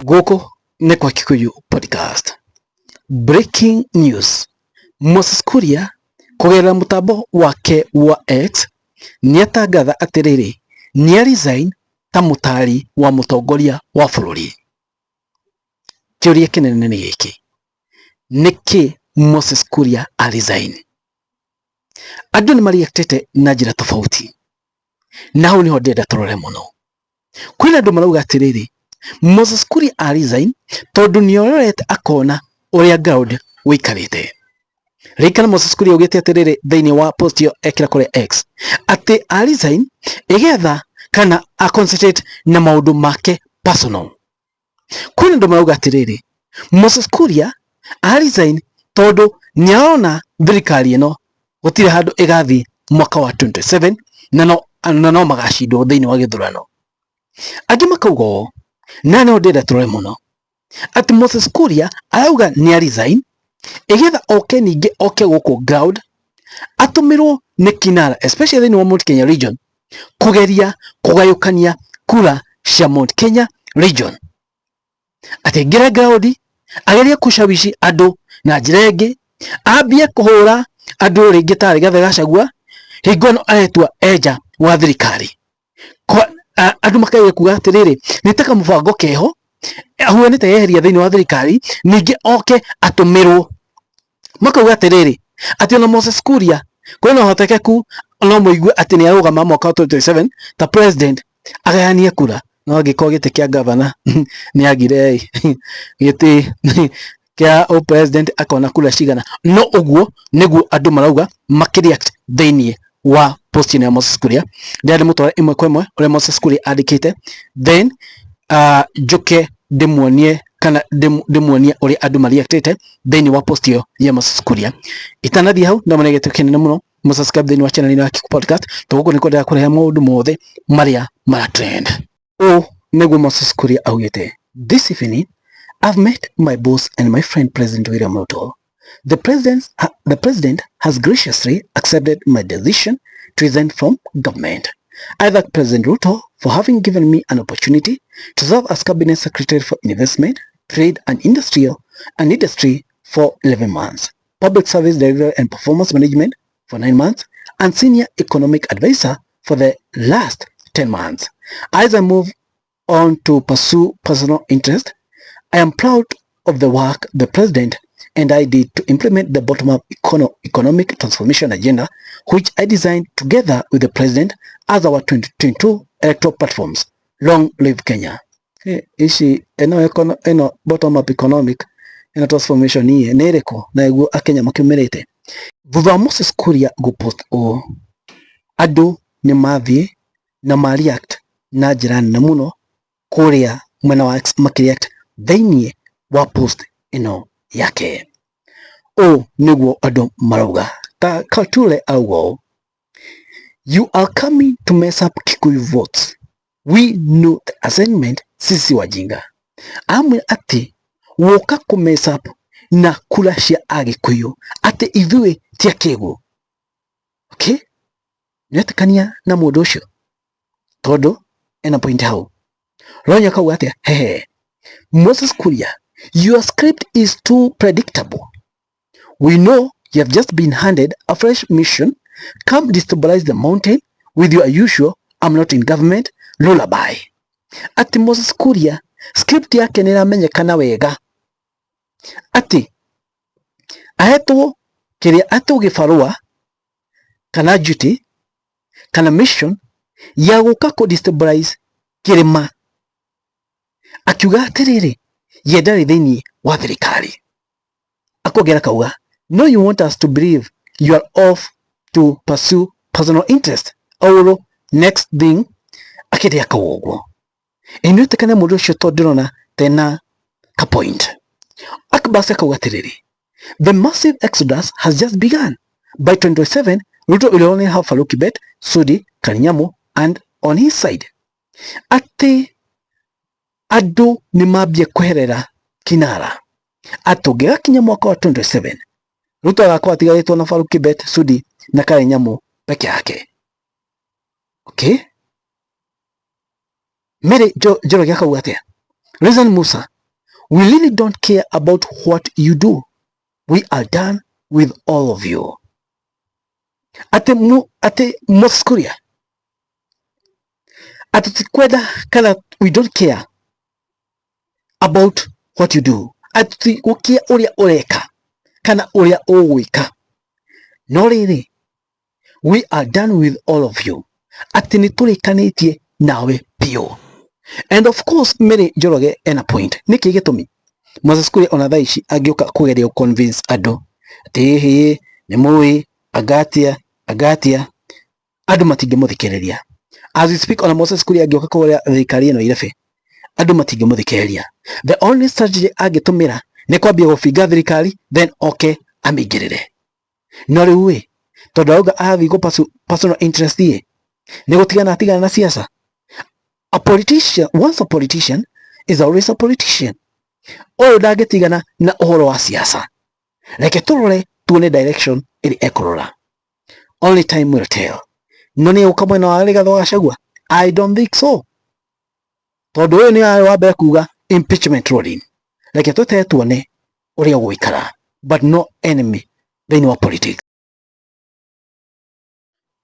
Gũkũ nĩ kwa Kikuyu Podcast. Breaking news. Moses Kuria kũgerera mũtambo wake wa X nĩatangatha atĩrĩrĩ, nĩa resign ta mũtari wa mũtongoria wa bũrũri. Kĩũria kĩnene nĩ gĩkĩ, nĩkĩ Moses Kuria a resign? Andũ nĩ mareactĩte na njĩra tofauti, na hau nĩho ndĩrenda tũrore mũno. Kwĩna andũ marauga atĩrĩrĩ, Moses Kuria a resign tondũ nĩororete akona ũrĩa ground wĩikarĩte. Ririkana Moses Kuria augĩte atĩrĩrĩ thĩinĩ wa post ĩyo ekĩra kũrĩa X atĩ a resign ĩgetha kana a concentrate na maũndũ make personal. Kwĩna andũ marauga atĩrĩrĩ, Moses Kuria a resign tondũ nĩarona thirikari ĩno gũtirĩ handũ ĩgathiĩ mwaka wa 27 na no magacindwo thĩinĩ wa gĩthurano. Angĩ makauga ũũ, na no ndĩrenda tũrore mũno, atĩ Moses Kuria arauga nĩ a resign ĩgetha oke ningĩ oke gũkũ ground atũmĩrwo nĩ kinara especially thĩinĩ wa Mount Kenya region kũgeria kũgayũkania kura cia Mount Kenya region, atĩ aingĩre ground agerie kũshawishi andũ na njĩra ĩngĩ, ambie kũhũra andũ rĩngĩ ta Rigathĩ Gachagua hingo ĩno aretua enja wa thirikari. Andũ makageria kuga atĩrĩrĩ, nĩ ta kamũbango keho ahuanĩte yeheria thĩinĩ wa thirikari, ningĩ oke atũmĩrwo. Makauga atĩrĩrĩ, atĩ ona Moses Kuria kwĩna ũhotekeku no mũigue atĩ nĩ arũgama mwaka wa 2027 ta president agayanie kura, no angĩkorwo gĩtĩ kĩa gavana nĩ agire ĩ gĩtĩ kĩa ũ president akona kura cigana. No ũguo nĩguo andũ marauga makĩreact thĩinĩ wa post ĩno ya Moses Kuria. Ndĩrenda ndĩmũtware ĩmwe kwa ĩmwe ũrĩa Moses Kuria andĩkĩte, then njoke ndĩmuonie kana ndĩmuonie ũrĩa andũ mareactĩte thĩinĩ wa post ĩyo ya Moses Kuria. Itanathiĩ hau, ndamũne gĩtĩ kĩnene mũno mũsubscribe thĩinĩ wa channel ĩno ya Kikuyu Podcast, tondũ gũkũ nĩkuo ndĩrakũrehe maũndũ mothe marĩa mara trend. Ũũ nĩguo Moses Kuria augĩte: "This evening I've met my boss and my friend, President William Ruto. The president has graciously accepted my decision to resign from government. I thank President Ruto for having given me an opportunity to serve as Cabinet Secretary for Investment, Trade and Industrial and Industry for 11 months, Public Service Delivery and Performance Management for 9 months, and Senior Economic Advisor for the last 10 months. As I move on to pursue personal interest, I am proud of the work the President and I did to implement the bottom-up economic transformation agenda, which I designed together with the President as our 2022 electoral platforms. Long live Kenya." Ici ĩno ĩno bottom up economic ĩno transformation iĩ nĩ ĩrĩkũ na ĩguo akenya makiumĩrĩte thutha wa Moses Kuria gũpost ũũ? Andũ nĩ mathiĩ na ma react na njĩra nene mũno kũrĩa mwena wa X, makĩreact thĩinĩ wa post ĩno yake. Ũũ nĩguo andũ marauga. Ta Kaltule auga ũũ: "You are coming to mess up Kikuyu votes. We know the assignment, sisi wajinga." Amwe atĩ woka kũ mess up na kura cia Agĩkũyũ, atĩ ithuĩ ti akĩgu. Okay, nĩetĩkania na mũndũ ũcio tondũ ena point hau. Ronya kauga atĩa? "Hehe, Moses Kuria, your script is too predictable. We know you have just been handed a fresh mission. Come destabilize the mountain with your usual 'I'm not in government' lullaby." Atĩ Moses Kuria script yake nĩ ĩramenyekana wega, atĩ ahetwo kĩrĩa ahetwo gĩbarũa kana duty kana mission ya gũka kũ destabilize kĩrĩma, akiuga atĩrĩrĩ, ye ndarĩ thĩinĩ wa thirikari. Akongera kauga, "No, you want us to believe you are off to pursue personal interest or next thing." Akĩrĩa akauga ũguo. Ĩ nĩwetĩkania mũndũ ũcio? Tondũ ndĩrona tena ka point. Akbas akauga atĩrĩrĩ, "The massive exodus has just begun. By 2027, Ruto will only have Farouk Kibet, Sudi, Karinyamo and on his side." Atĩ andũ nĩ mambie kweherera kinara, atĩ ũngĩgakinya mwaka wa 2027, Ruto agakorwo atigarĩtwo na Farouk Kibet, Sudi na Karinyamo peke yake. Okay, Mary Njoroge akauga atĩa? Listen Musa, we really don't care about what you do. We are done with all of you. Ati mu ati Moses Kuria ati tutikwenda kana we don't care about what you do, ati tũtigũkia ũrĩa ũreka kana ũrĩa ũgwĩka, no rĩrĩ we are done with all of you, atĩ nĩ tũrĩkanĩtie nawe biũ. And of course Mary Njoroge ena point. Nĩkĩ gĩtũmi Moses Kuria ona thaa ici angĩũka kũgeria convince andũ atĩ hĩhĩ nĩ mũĩ angatia angatia, andũ matingĩmũthikĩrĩria. As we speak, ona Moses Kuria angĩũka kũgũra thirikari ĩno irebe, andũ matingĩmũthikĩrĩria. The only strategy angĩtũmĩra nĩ kwambia gũbinga thirikari, then oke amĩingĩrĩre. No rĩu ĩ, tondũ arauga arathiĩ gũ personal interest ĩ, nĩ gũtigana atigana na siasa. A politician, once a politician is always a politician. Ũyũ ndangĩtigana na ũhoro wa siasa. Reke tũrore tuone direction ĩrĩa ekũrora. Only time will tell. No nĩ egũka mwena wa Rigathĩ wa Gachagua? I don't think so, tondũ ũyũ nĩ arĩ wa mbere kuga impeachment rolling. Reke twetere tuone ũrĩa ũgũikara, but no enemy thĩinĩ wa politics.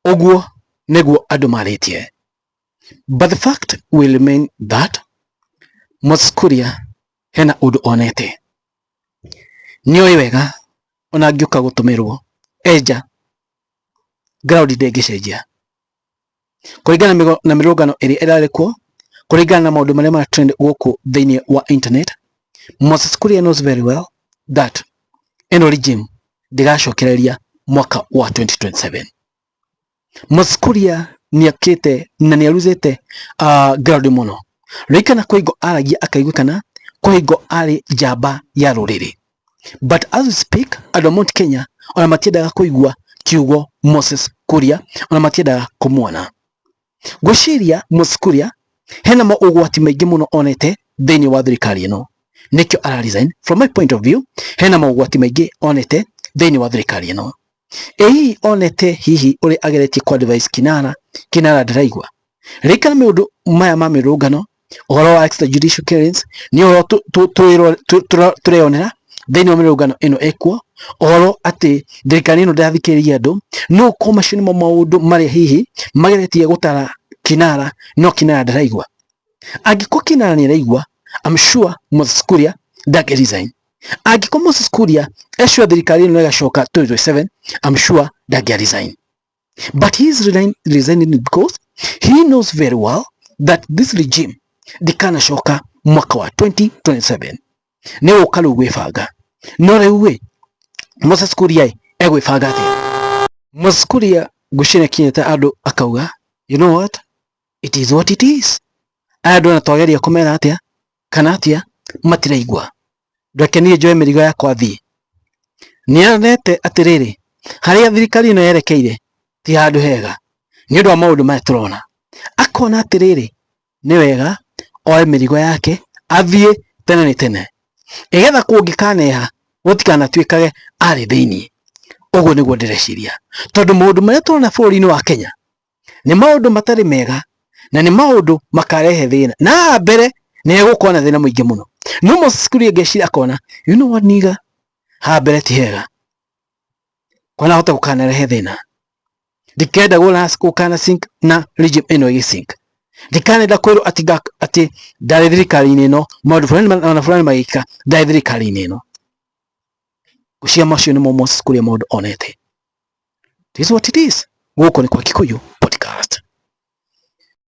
Ũguo nĩguo andũ marĩtie, but the fact will remain that Moses Kuria hena ũndũ onete. Nĩoĩ wega ona angĩũka gũtũmĩrwo enja ground ndĩngĩcenjia kũringana na mĩrũngano ĩrĩa ĩrarĩ kuo, kũringana na maũndũ marĩa mara trend gũkũ thĩinĩ wa internet. Moses Kuria knows very well that ĩno regime ndĩgacokereria mwaka wa 2027. Moses Kuria nĩakĩte na nĩaruzĩte ground mũno. Ririkana kwĩ hingo aragia akaiguĩkana, kwĩ hingo arĩ njamba ya rũrĩrĩ, but as we speak andũ a Mount Kenya ona matiendaga kũigua kiugo Moses Kuria, ona matiendaga kũmuona. Ngwĩciria Moses Kuria hena maũgwati maingĩ mũno onete thĩinĩ wa thirikari ĩno, nĩkĩo ara resign. From my point of view, hena maũgwati maingĩ onete thĩinĩ wa thirikari ĩno. Ĩ hihi onete hihi ũrĩa ageretie ku advise Kinara, Kinara ndaraigua. Ririkana maũndũ maya ma mĩrũngano, ũhoro wa extrajudicial killings nĩ ũhoro tũreyonera thĩinĩ wa mĩrũngano ĩno ĩkuo, ũhoro atĩ thirikari ĩno ndĩrathikĩrĩria andũ. No ũkorwo macio nĩmo maũndũ marĩa hihi mageretie gũtara Kinara, no Kinara ndaraigua. Angĩkorwo Kinara nĩ araigua, I'm sure Moses Kuria ndangĩ resign. Angĩkorwo Moses Kuria e sure thirikari ĩno ĩgacoka 2027, I'm sure ndangĩ resign. But he is resigning because he knows very well that this regime ndikanacoka mwaka wa 2027. Nĩ gũka rĩu gwĩbanga. No rĩu ĩ, Moses Kuria ĩ egwĩbanga atĩa? Moses Kuria ngwĩciria kinyĩte andũ akauga, "You know what, it is what it is. Aya andũ ona twageria kũmera atĩa kana atĩa matiraigua, reke niĩ njoe mĩrigo yakwa thiĩ." Nĩonete atĩrĩrĩ, harĩa thirikari ĩno yerekeire ti handũ hega nĩ ũndũ wa maũndũ maya tũrona. Akona atĩrĩrĩ, nĩ wega oe mĩrigo yake athiĩ tene nĩ tene, ĩgetha kũngĩkaneha gũtikanatuĩkage arĩ thĩinĩ. Ũguo nĩguo ndĩreciria, tondũ maũndũ marĩa tũrona bũrũri-inĩ wa Kenya nĩ maũndũ matarĩ mega na nĩ maũndũ makarehe thĩna na haha mbere nĩ hegũkorwo na thĩna mũingĩ mũno. No Moses Kuria ngeciria akona, you know what nigga, haha mbere ti hega, kwana hota gũkanarehe thĩna. Ndikenda gũkana sink na regime ĩno ĩgĩ sink. Ndikanenda kwĩrwo atĩ atĩ ndarĩ thirikari-inĩ ĩno, maũndũ fulani na fulani magĩka ndarĩ thirikari-inĩ ĩno. Ngwĩciria macio nĩmo Moses Kuria maũndũ onete. This is what it is. Gũkũ nĩ kwa Kikuyu.